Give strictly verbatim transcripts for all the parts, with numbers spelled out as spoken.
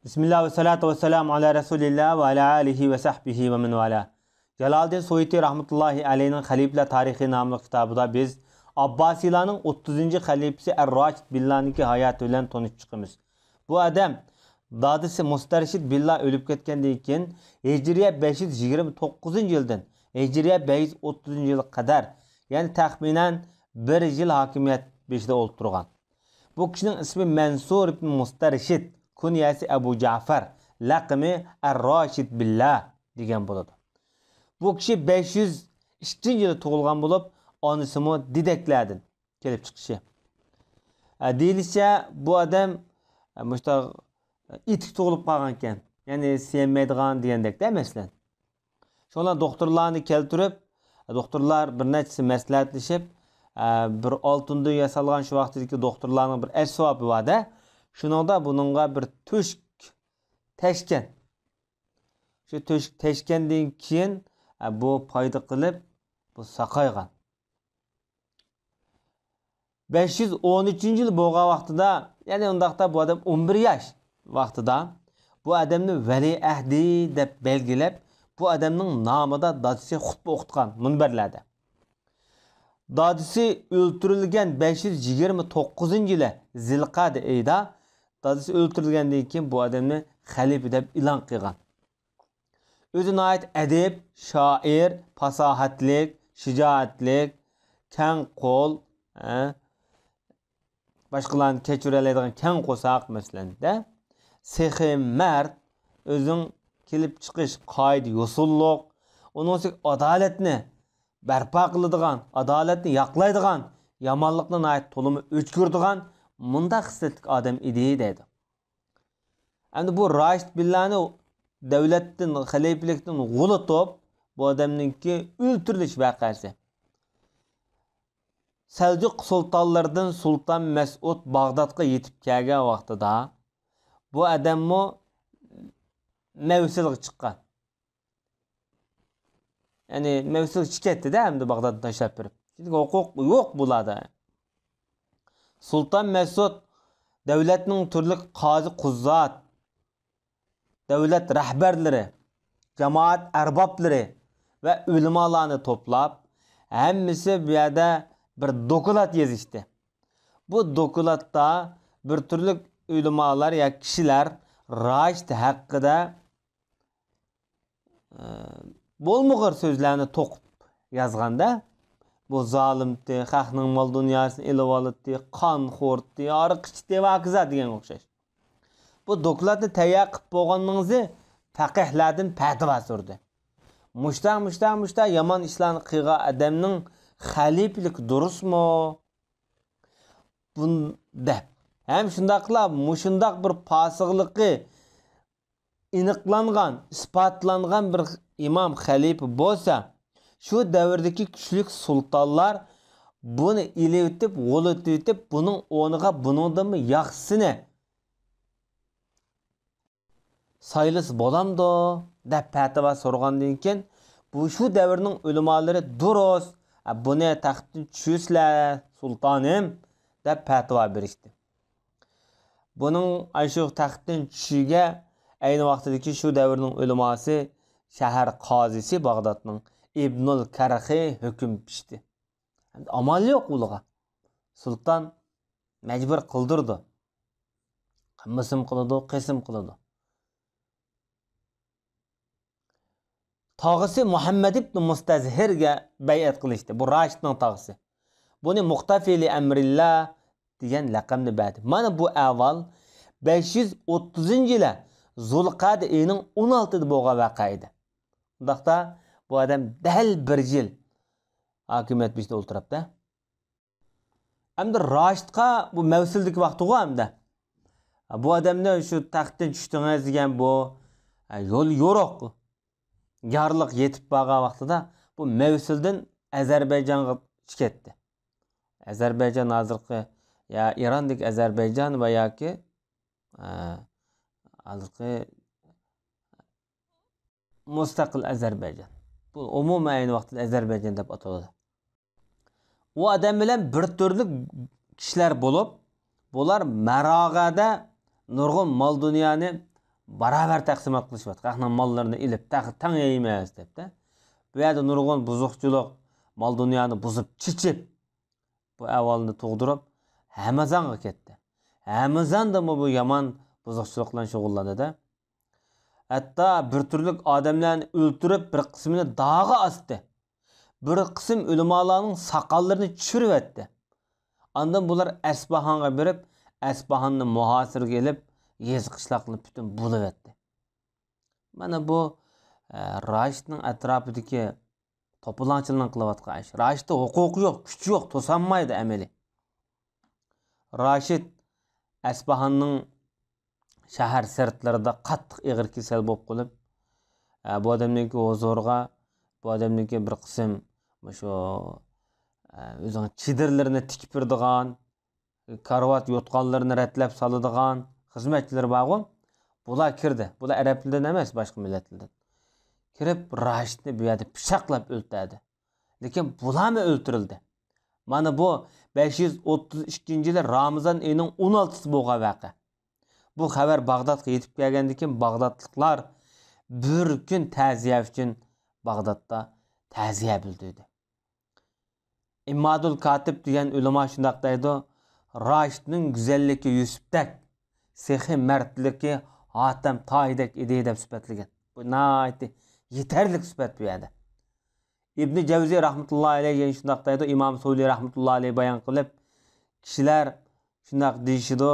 بىسمىللا ۋەسسالاتۇ ۋەسسالامۇ ئالا رەسۇلىللا ۋە ئالا ئالىھى ۋە سەھبىھى ۋە مەن ۋالا. جالالىدىن سۇيۇتى رەھمەتۇللاھى ئەلەيھىنىڭ خەلىپىلەر تارىخى ناملىق كىتابىدا بىز ئابباسىيلارنىڭ ئوتتۇزىنچى خەلىپىسى ئەر-راشىد بىللانىڭكى ھاياتى بىلەن تونۇشۇپ چىقىمىز. بۇ ئادەم دادىسى مۇستەرشىد بىللا ئۆلۈپ كەتكەندىن كېيىن، ھىجرىيە بەش يۈز يىگىرمە توققۇزىنچى يىلدىن ھىجرىيە بەش يۈز ئوتتۇزىنچى يىلغا قەدەر، يەنى تەخمىنەن بىر يىل ھاكىمىيەت بېشىدا ئولتۇرغان. بۇ كىشىنىڭ ئىسمى مەنسۇر ئىبن مۇستەرشىد، كۇنيەسى ئەبۇ جەفەر، لەقىمى ئەر-راشىد بىللا دېگەن بولىدۇ. بۇ كىشى بەش يۈز ئىككىنچى يىلى تۇغۇلغان بولۇپ، ئانىسىمۇ دېدەكلەردىن كېلىپ چىقىشى. ئە، دېيىلىشىچە، بۇ ئادەم، ئە، مۇشتاق ئېتىك تۇغۇلۇپ قالغانكەن. يەنى سىيەلمەيدىغان دېگەندەكتە، مەسىلەن. شۇڭا دوختۇرلارنى كەلتۈرۈپ، دوختۇرلار بىر نەچچىسى مەسلىھەتلىشىپ، ئە، بىر ئالتۇندىن ياسالغان شۇ ۋاقتىدىكى دوختۇرلارنىڭ بىر ئەسۋابى بار-دە. شۇنىڭدا بۇنىڭغا بىر تۆشۈك تەشكەن. شۇ تۆشۈك تەشكەندىن كېيىن، ئە، بۇ پايدا قىلىپ، بۇ ساقايغان. بەش يۈز ئون ئۈچىنچى يىل بولغان ۋاقتىدا، يەنى ئۇنداقتا بۇ ئادەم ئون بىر ياش ۋاقتىدا، بۇ ئادەمنى ۋەلىئەھدى دەپ بەلگىلەپ، بۇ ئادەمنىڭ نامىدا دادىسى خۇتبە ئوقۇتقان مۇنبەرلەردە. دادىسى ئۆلتۈرۈلگەن بەش يۈز يىگىرمە توققۇزىنچى يىلى زىلقەدە ئېيىدا، دادىسى ئۆلتۈرۈلگەندىن كېيىن بۇ ئادەمنى خەلىپە دەپ ئېلان قىلغان. ئۆزى ناھايىتى ئەدىب، شائىر، پاساھەتلىك، شىجائەتلىك، كەڭ قول، ھە، باشقىلارنى كەچۈرەلەيدىغان كەڭ قورساق، مەسىلەن، دە. سېخىي، مەرد، ئۆزىنىڭ كېلىپ چىقىش قائىدە يوسۇنلۇق، ئۇنىڭ ئۈستىگە ئادالەتنى بەرپا قىلىدىغان، ئادالەتنى ياقلايدىغان، يامانلىقنى ناھايىتى تولىمۇ ئۆچ كۆرىدىغان مۇنداق خىسلەتلىك ئادەم ئىدى، دەيدۇ. ئەمدى بۇ راشىد بىللانى دۆلەتتىن، خەلىپىلىكتىن غۇلىتىپ، بۇ ئادەمنىڭكى ئۆلتۈرۈلۈش ۋەقەسى. سەلجۇق سۇلتانلىرىدىن سۇلتان مەسئۇد باغدادقا يېتىپ كەلگەن ۋاقتىدا، بۇ ئادەممۇ مەۋسىلگە چىققان. يەنى مەۋسۇل چىقىپ كەتتى-دە، ئەمدى باغدادنى تاشلاپ بېرىپ. چۈنكى ھوقۇق يوق بۇلاردا. سۇلتان مەسئۇد دۆلەتنىڭ تۈرلۈك قازى قۇززات، دۆلەت رەھبەرلىرى، جامائەت ئەربابلىرى ۋە ئۆلىمالارنى توپلاپ، ھەممىسى بۇ يەردە بىر دوكلات يېزىشتى. بۇ دوكلاتتا بىر تۈرلۈك ئۆلىمالار ياكى كىشىلەر راشىد ھەققىدە ئە، بولمىغۇر سۆزلەرنى توقۇپ يازغاندا، بۇ زالىمتى، خەقنىڭ مال دۇنياسىنى ئېلىۋالاتتى، قانخورتى، ھاراق ئىچتى ۋە ھاكازا دېگەنگە ئوخشاش. بۇ دوكلاتنى تەييار قىلىپ بولغاننىڭىزى پەقىھلەردىن پەتىۋا سورىدى. مۇشتا، مۇشتا، مۇشتا يامان ئىشلارنى قىلغان ئادەمنىڭ خەلىپىلىكى دۇرۇسمۇ؟ بۇن-، دەپ. ھەم شۇنداقلا مۇشۇنداق بىر پاسىقلىقى ئېنىقلانغان، ئىسپاتلانغان بىر ئىمام خەلىپە بولسا، شۇ دەۋردىكى كۈچلۈك سۇلتانلار بۇنى ئېلىۋېتىپ، غۇلىتىۋېتىپ، بۇنىڭ ئورنىغا بۇنىڭدىنمۇ ياخشىسىنى سايلىسا بولامدۇ؟ دەپ پەتىۋا سورىغاندىن كېيىن، بۇ شۇ دەۋرنىڭ ئۆلىمالىرى دۇرۇس، بۇنى تەختتىن چۈشۈرسىلە، سۇلتانىم، دەپ پەتىۋا بېرىشتى. بۇنىڭ ئاشۇ تەختتىن چۈشۈشىگە ئەينى ۋاقتىدىكى شۇ دەۋرنىڭ ئۆلىماسى، شەھەر قازىسى باغدادنىڭ ئىبنۇل كەرخى ھۆكۈم پىشتى. ئەمدى ئامال يوق ئۇلىغا. سۇلتان مەجبۇر قىلدۇرىدۇ. قىلمىسىمۇ قىلىدۇ، قىلسىمۇ قىلىدۇ. تاغىسى مۇھەممەد ئىبن مۇستەزھىرگە بەيئەت قىلىشتى. بۇ راشىدنىڭ تاغىسى. بۇنى مۇقتەفى لى ئەمرىللا دېگەن لەقەمنى بەردى. مانا بۇ ئەھۋال بەش يۈز ئوتتۇزىنچى يىلى زۇلقەدە ئېيىنىڭ ئون ئالتىدا بولغان ۋەقە ئىدى. ئۇنداقتا بۇ ئادەم دەل بىر يىل ھاكىمىيەت بېشىدا ئولتۇرۇپتۇ. ئەمدى راشىدقا بۇ مەۋسۇلدىكى ۋاقتىغۇ ئەمدى. بۇ ئادەمنى شۇ تەختتىن چۈشتۈڭىز دېگەن بۇ، ھە، يول يورۇق. يارلىق يېتىپ بارغان ۋاقتىدا بۇ مەۋسۇلدىن ئەزەربەيجانغا چىقىپ كەتتى. ئەزەربەيجان ھازىرقى، يا ئىراندىكى ئەزەربەيجان ۋە ياكى، ھە، ھازىرقى مۇستەقىل ئەزەربەيجان. بۇ ئومۇمەن ئەينى ۋاقىتتا ئەزەربەيجان دەپ ئاتىلىدۇ. ئۇ ئادەم بىلەن بىر تۈرلۈك كىشىلەر بولۇپ، بۇلار مەراغەدە نۇرغۇن مال-دۇنيانى باراۋەر تەقسىمات قىلىشىۋاتىدۇ. خەقنىڭ ماللىرىنى ئېلىپ، تەڭ، تەڭ يەيمىز دەپتە. بۇ يەردە نۇرغۇن بۇزۇقچىلىق، مال دۇنيانى بۇزۇپ، چېچىپ، بۇ ئەھۋالنى تۇغدۇرۇپ، ھەمەزانغا كەتتى. ھەمەزاندىمۇ بۇ يامان بۇزۇقچىلىق بىلەن شۇغۇللاندى-دە. ھەتتا بىر تۈرلۈك ئادەملەرنى ئۆلتۈرۈپ، بىر قىسمىنى داغا ئاستى. بىر قىسىم ئۆلىمالارنىڭ ساقاللىرىنى چۈشۈرۈۋەتتى. ئاندىن بۇلار ئەسپاھانغا بېرىپ، ئەسپاھاننى مۇھاسىرىگە ئېلىپ، يېزا قىشلاقلىرىنى پۈتۈن بۇلىۋەتتى. مانا بۇ، ئە، راشىدنىڭ ئەتراپىدىكى توپىلاڭچىلارنىڭ قىلىۋاتقان ئىشى. راشىدتا ھوقۇقى يوق، كۈچى يوق، توسالمايدۇ ئەمەلىي. راشىد ئەسپاھاننىڭ شەھەر سىرتلىرىدا قاتتىق ئېغىر كېسەل بولۇپ قېلىپ، ئە، بۇ ئادەمنىڭكى ھۇزۇرىغا، بۇ ئادەمنىڭكى بىر قىسىم مۇشۇ، ئە، ئۆزىنىڭ چېدىرلىرىنى تىكىپ بېرىدىغان، كارىۋات يوتقانلىرىنى رەتلەپ سالىدىغان خىزمەتچىلىرى بارغۇ، بۇلار كىردى. بۇلار ئەرەب تىلىدىن ئەمەس، باشقا مىللەتلەردىن. كىرىپ، راشىدنى بۇ يەردە پىچاقلاپ ئۆلتۈردى. لېكىن بۇلارمۇ ئۆلتۈرۈلدى. مانا بۇ بەش يۈز ئوتتۇز ئىككىنچى يىلى رامىزان ئېيىنىڭ ئون ئالتىسى بولغان ۋەقە. بۇ خەۋەر باغدادقا يېتىپ كەلگەندىن كېيىن، باغدادلىقلار بىر كۈن تەزىيە ئۈچۈن باغدادتا تەزىيە بىلدۈردى. ئىمادۇل كاتىب دېگەن ئۆلىما شۇنداق دەيدۇ، راشىدنىڭ گۈزەللىكى يۈسۈپتەك، سېخىي مەردلىكى ھاتەم تايىدەك ئىدى دەپ سۈپەتلىگەن. بۇ ناھايىتى يېتەرلىك سۈپەت بۇ يەردە. ئىبنى جەۋزى رەھمەتۇللاھى ئەلەيھ يەنە شۇنداق دەيدۇ، ئىمام سۇلى رەھمەتۇللاھى ئەلەيھ بايان قىلىپ، كىشىلەر شۇنداق دېيىشىدۇ،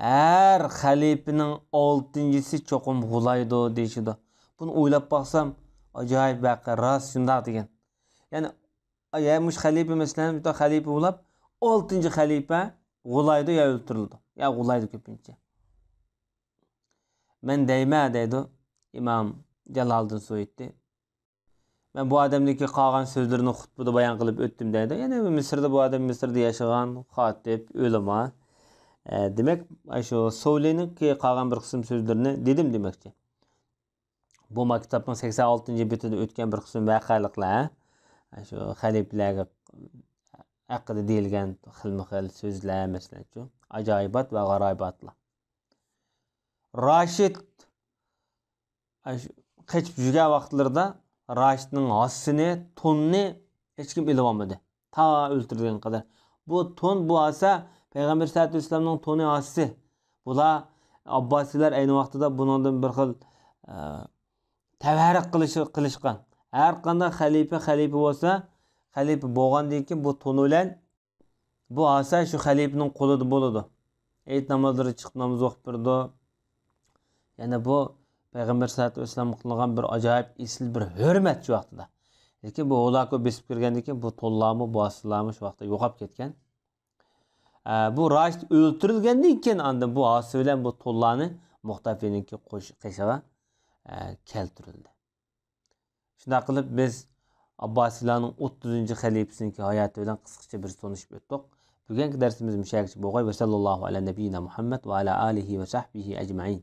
ھەر خەلىپىنىڭ ئالتىنچىسى چوقۇم غۇلايدۇ دېيىشىدۇ. بۇنى ئويلاپ باقسام، ئاجايىپ ۋەقە، راست شۇنداق دېگەن. يەنى، يا مۇشۇ خەلىپە، مەسىلەن، بىر خەلىپە بولۇپ، ئالتىنچى خەلىپە غۇلايدۇ يا ئۆلتۈرۈلىدۇ. يا غۇلايدۇ كۆپىنچە. مەن دەيمەن، دەيدۇ ئىمام جالالىدىن سۇيۇتى. مەن بۇ ئادەمنىڭكى قالغان سۆزلىرىنى خۇتبىدە بايان قىلىپ ئۆتتۈم، دەيدۇ. يەنى مىسىردا، بۇ ئادەم مىسىردا ياشىغان خاتىپ، ئۆلىما. ئە، دېمەك، شۇ سولىنىڭكى قالغان بىر قىسىم سۆزلىرىنى دېدىم دېمەكچى. بۇ ما كىتابنىڭ سەكسەن ئالتىنچى بېتىدە ئۆتكەن بىر قىسىم ۋەقەلىكلەر، شۇ خەلىپىلەرگە ھەققىدە دېيىلگەن خىلمۇ خىل سۆزلەر، مەسىلەنچۇ، ئاجايىبات ۋە غارايىباتلار. راشىد، ئاي، شۇ قېچىپ يۈرگەن ۋاقىتلىرىدا راشىدنىڭ ھاسىسىنى، تونىنى ھېچكىم ئېلىۋالمىدى. تا ئۆلتۈرۈلگەنگە قەدەر. بۇ تون، بۇ ھاسا پەيغەمبەر سەللەللاھۇ ئەلەيھى ۋەسەللەمنىڭ تونى، ھاسىسى. بۇلار، ئابباسىيلار ئەينى ۋاقتىدا بۇنىڭدىن بىر خىل، ئە، تەۋەررۈك قىلىش، قىلىشقان. ھەر قانداق خەلىپە، خەلىپە بولسا، خەلىپە بولغاندىن كېيىن بۇ تون بىلەن بۇ ھاسا شۇ خەلىپىنىڭ قولىدا بولىدۇ. ھېيت نامازلىرى چىقىپ ناماز ئوقۇپ بېرىدۇ. يەنى بۇ پەيغەمبەر سەللەللاھۇ ئەلەيھى ۋەسەللەمگە قىلىنغان بىر ئاجايىپ ئېسىل بىر ھۆرمەت شۇ ۋاقتىدا. لېكىن بۇ ھولاكو بېسىپ كىرگەندىن كېيىن بۇ تونلارمۇ، بۇ ھاسىلارمۇ شۇ ۋاقىتتا يوقاپ كەتكەن. ئە، بۇ راشىد ئۆلتۈرۈلگەندىن كېيىن ئاندىن بۇ ھاسا بىلەن بۇ تونلارنى مۇختەفىنىڭكى قوش-، قېشىغا، ئە، كەلتۈرۈلدى. شۇنداق قىلىپ، بىز ئابباسىيلارنىڭ ئوتتۇزىنچى خەلىپىسىنىڭكى ھاياتى بىلەن قىسقىچە بىر تونۇشۇپ ئۆتتۇق. بۈگۈنكى دەرسىمىز مۇشۇ يەرگىچە بولغاي. ۋەسەللاللاھۇ ئەلە نەبىييىنا مۇھەممەد ۋە ئەلە ئالىھى ۋە سەھبىھى ئەجمەئىن.